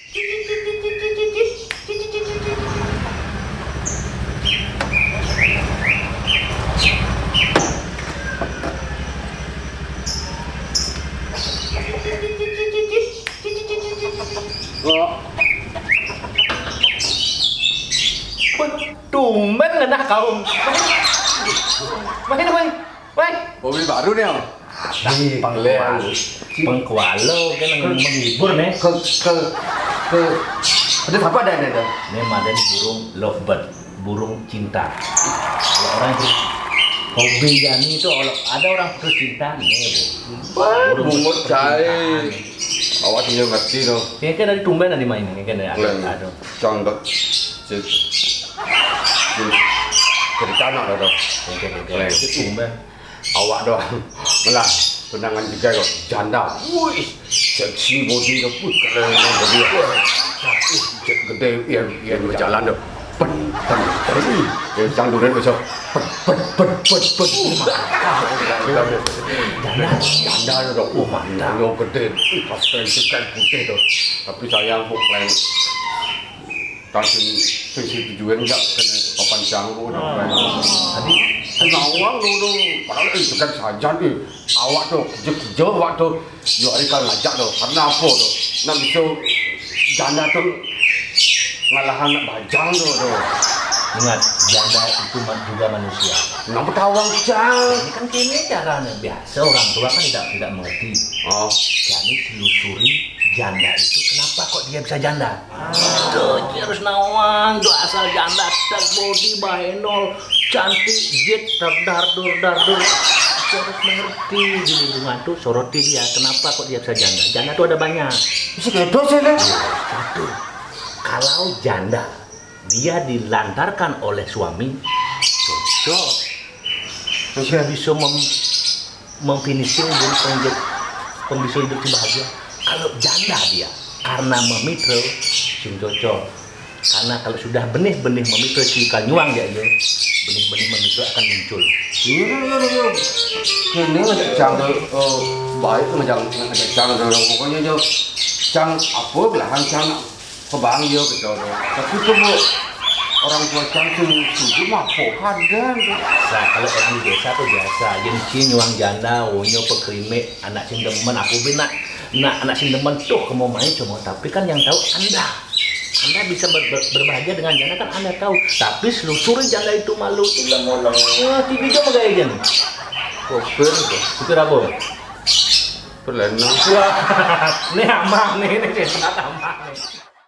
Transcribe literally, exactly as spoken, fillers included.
Wah, tumben ngenah kaum. Main, main. Weh, mobil baru nih, Om. Ih, pengkual-, pengkualo kan yang menghibur nih. Ke, ke, ke, ada apa ada ini tuh? Ini madan burung lovebird, burung cinta. Kalau orang itu hobi jani itu, kalau ada orang putus cinta, nih, Bu. Wah, burung bungut percintaan. Cai. Awas, dia ngerti tuh. Ini kan dari tumben tadi main ini kan ada, ada. Cang dek. Cek. Cek. Cerita nak dah tuh. Oke, oke. Itu tumben. Awak doang. Melah, tunangan juga kok. Janda. Wih, seksi body kok. Wih, keren body. Wih, cek gede, iya, iya, berjalan tuh. Pen, pen, pen. Ya, cang durian besok. Pen, pen, pen, pen, pen. Janda, janda tuh. Oh, mantap. Yang gede. Wih, pas keren, keren putih tuh. Tapi sayang, kok keren. Kan sing, sing, sing tujuan nggak kena papan jangkau, oh, nah, tadi nawang lo tuh, padahal eh, tekan sajan eh, awak tuh, kerja-kerja awak tuh, yo hari kan ngajak tuh, karena apa tuh, nak bisa janda tuh ngalahan nak bajang tuh, tuh. Ingat, janda itu ma-, juga manusia. Ngapa tawang jang? Ini kan kene caranya biasa, orang tua kan tidak, tidak mengerti. Oh. Jadi selusuri janda itu kenapa kok dia bisa janda? Tuh, dia harus nawang, tuh asal janda, tek body, bahenol, cantik, jet, dar, dar, dur, dar, dur. Dia harus mengerti di lingkungan tuh, soroti dia. Kenapa kok dia bisa janda? Janda tuh ada banyak. Bisa kayak dosa deh. Satu, kalau janda, dia dilantarkan oleh suami, cocok. Bisa, bisa mem-, memfinishing jadi pengge-, pembisu hidup si bahagia. Kalau janda dia, karena memitra, sing cocok. Karena kalau sudah benih-benih memitra si kanyuang ya, ya, benih-benih memitra akan muncul. Iya, iya, iya, iya. Kene ngajak cang ke, eh, baik ngajak, ngajak cang ke, pokoknya jo, cang apa belahan cang kebang yo gitu. Tapi tuh bu, orang tua cang tuh setuju mah kok kadang tuh. Nah, kalau orang di desa tuh biasa, yang si nyuang janda, onyo pekerime, anak sing demen, aku bin nak, nak anak sing demen tuh kamu main cuma, tapi kan yang tahu anda. Anda bisa ber-, ber-, berbahagia dengan janda kan anda tahu, tapi selusuri janda itu malu tuh lemo-lemo, tiga jam gaya jen. Koper tuh. Itu apa? Perlena. Wah, ini aman nih, ini sehat aman nih.